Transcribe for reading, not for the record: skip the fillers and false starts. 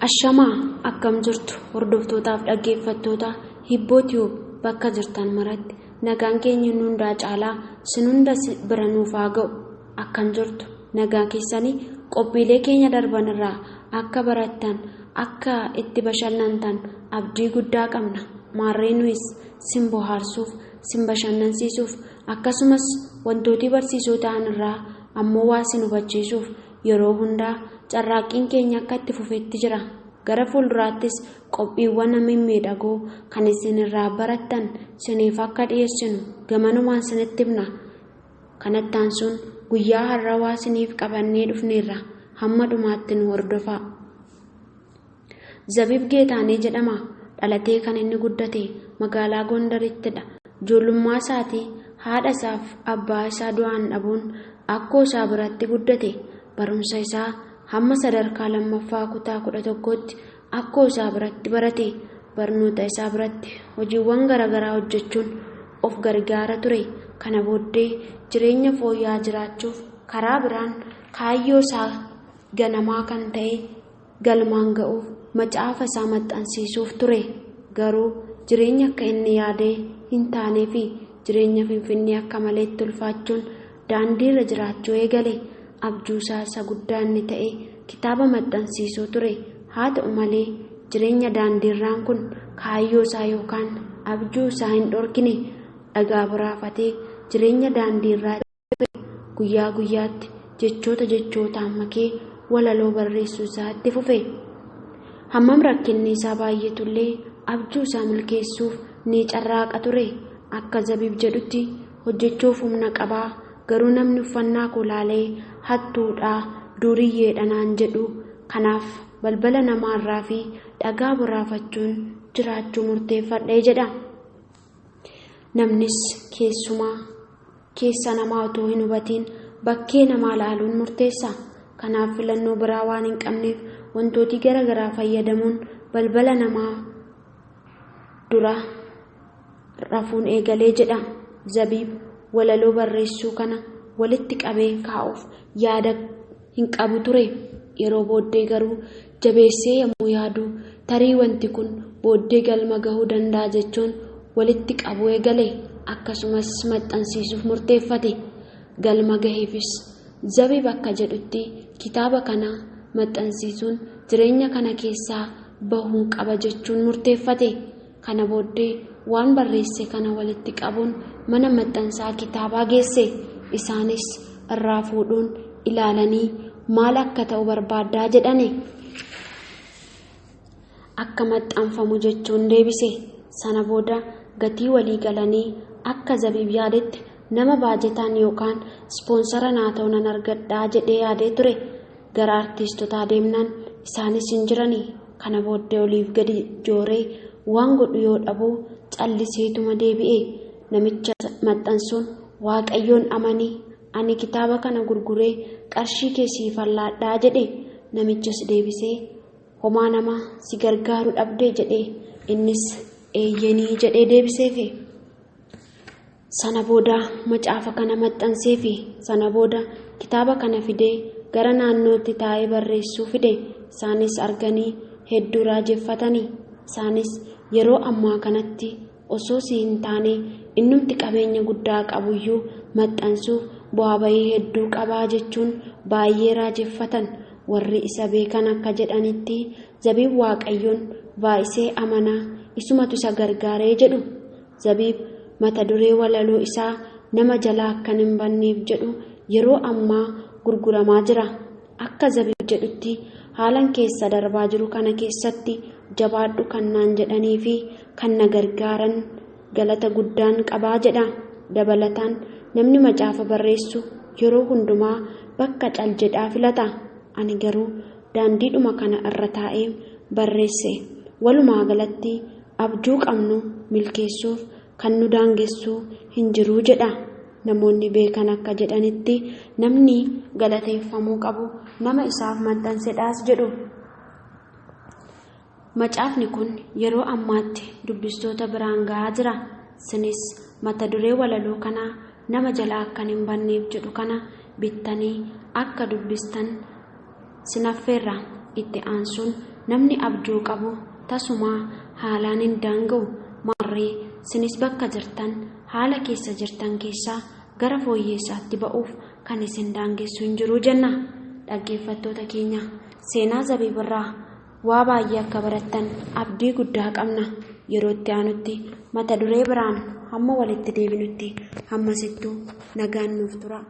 Ashamaa akkam jirtu hordoftootaaf dhaggeeffattoota Hibboo Tube bakka jirtan maratti nagaan keenya nu hundaa caalaa sin hunda bira nuuf haa ga'u. Akkam jirtu nagaa keessanii qophiilee keenya darban irraa akka barattan akka itti bashannantan abdii guddaa qabna. Maarree nuyis sin bohaarsuuf sin bashannansiisuuf akkasumas wantooti barsiisoo ta'an irraa ammoo waa sin hubachiisuuf yeroo hundaa carraaqqiin keenya akka itti fufetti jira. Gara fuulduraattis qophiiwwan mimmiidhagoo kan isin irraa barattan siniif akka dhiyeessinu gamanumaan sinitti himna. Kanatti aansuun guyyaa har'a waa siniif qabannee dhufneerra. Hamma dhumaatti nu hordofaa. Zabiib Geetaanee jedhama. Dhalatee kan inni guddate magaalaa Gondarittidha. Ijoollummaa isaatii haadha isaaf abbaa isaa du'aan dhabuun akkoo isaa biratti guddate. Barumsa isaa hamma sadarkaa lammaffaa kutaa 11tti akkoo isaa biratti barate. Barnoota isaa biratti hojiiwwan garaagaraa hojjechuun of gargaara ture. Kana booddee jireenya fooyya'aa jiraachuuf karaa biraan kaayyoo isaa ganamaa kan ta'e galmaan ga'uuf macaafa isaa maxxansiisuuf ture. Garuu jireenya akka inni yaadee hin taanee fi jireenya Finfinnee akka maleetti ulfaachuun daandiirra jiraachuu eegale. Abjuu isaa isa guddaa inni ta'e kitaaba maxxansiisuu ture. Haa ta'u malee jireenya daandiirraan kun kaayyoo isaa yookaan abjuu isaa hin dhorkine. Dhagaa boraafatee jireenya daandiirraa guyyaa guyyaatti jechoota jechootaan makee walaloo barreessuu isaa itti fufe. Hammam rakkinni isaa baay'atullee abjuu isaa milkeessuuf ni carraaqa ture. Akka Zabiib jedhutti hojjechuuf humna qabaa, garuu namni uffannaa koo laalee hattuudhaa duuriyyeedha naan jedhu. Kanaaf balbala namaarraa fi dhagaa boraafachuun jiraachuu murteeffadhee jedha. Namnis keessumaa keessa namaa otoo hin hubatiin bakkee namaa laaluun murteessa. Kanaaf filannoo biraa waan hin qabneef wantooti garaagaraa fayyadamuun balbala namaa dura rafuun eegalee jedha. Zabiib walaloo barreessuu kana walitti qabee kaa'uuf yaada hin qabu ture. Yeroo booddee garuu jabeessee yommuu yaadu tarii wanti kun booddee galma gahuu danda'a jechuun walitti qabuu eegale. Akkasumas maxxansiisuuf murteeffate. Galma gaheefis Zabiib akka jedhutti kitaaba kana maxxansiisuun jireenya kana keessaa bahuun qaba jechuun murteeffate. Kana booddee waan barreesse kana walitti qabuun mana maxxansaa kitaabaa geesse. Isaanis irraa fuudhuun ilaalanii maal akka ta'u barbaaddaa jedhani. Akka maxxanfamu jechuun deebise. Sana booda gatii walii galanii akka Zabiib yaadetti nama baajetaan yookaan ispoonsara naa ta'u nan argadhaa jedhee yaadee ture. Gara artiistotaa deemnaan isaanis hin jirani. Kana booddee oliif gadi jooree waan godhu yoo dhabu calliseetuma deebi'e. Namicha maxxansuun Waaqayyoon amanii ani kitaaba kana gurguree qarshii kee siifan laadhaa jedhe. Namichas deebisee homaa nama si gargaaru dhabdee jedhe. Innis eeyyenii jedhee deebiseefi. Sana booda macaafa kana maxxanseefi. Sana booda kitaaba kana fidee gara naannootti taa'ee barreessuu fide. Isaanis arganii hedduu raajeffatani. Isaanis yeroo ammaa kanatti osoo si hin taane innumti qabeenya guddaa qabuyyuu maxxansuuf bu'aa bahii hedduu qabaa jechuun baay'ee raajeffatan. Warri isa beekan akka jedhanitti Zabiib Waaqayyoon baay'isee amanaa isumatu isa gargaaree jedhu. Zabiib mata duree walaloo isaa nama jalaa akkan hin banneef jedhu yeroo ammaa gurguramaa jira. Akka Zabiib jedhutti haalan keessa darbaa jiru kana keessatti jabaadhu kan naan jedhanii fi kan na gargaaran galata guddaan qabaa jedha. Dabalataan namni macaafa barreessu yeroo hundumaa bakka cal jedhaa filata. Ani garuu daandiidhuma kana irra taa'ee barreesse. Walumaa galatti abjuu qabnu milkeessuuf kan nu daangessuu hin jiruu jedha. Namoonni beekan akka jedhanitti namni galateeffamuu qabu nama isaaf maxxansedhaas jedhu. Macaafni kun yeroo ammaatti dubbistoota biraan gahaa jira. Sinis mata duree walaloo kanaa nama jalaa akkan hin banneef jedhu kana bittanii akka dubbistan sin affeerra. Itti aansuun namni abjuu qabu tasumaa haalaan hin daanga'u. Maarree sinis bakka jirtan haala keessa jirtan keessaa gara fooyyeessaatti ba'uuf kan isin daangessu hin jiru jenna. Dhaggeeffattoota keenya, seenaa Zabiibirraa waa baay'ee akka barattan abdii guddaa qabna. Yeroo itti aanutti mata duree biraan hamma walitti deebinutti hammasittuu nagaan nuuf tura.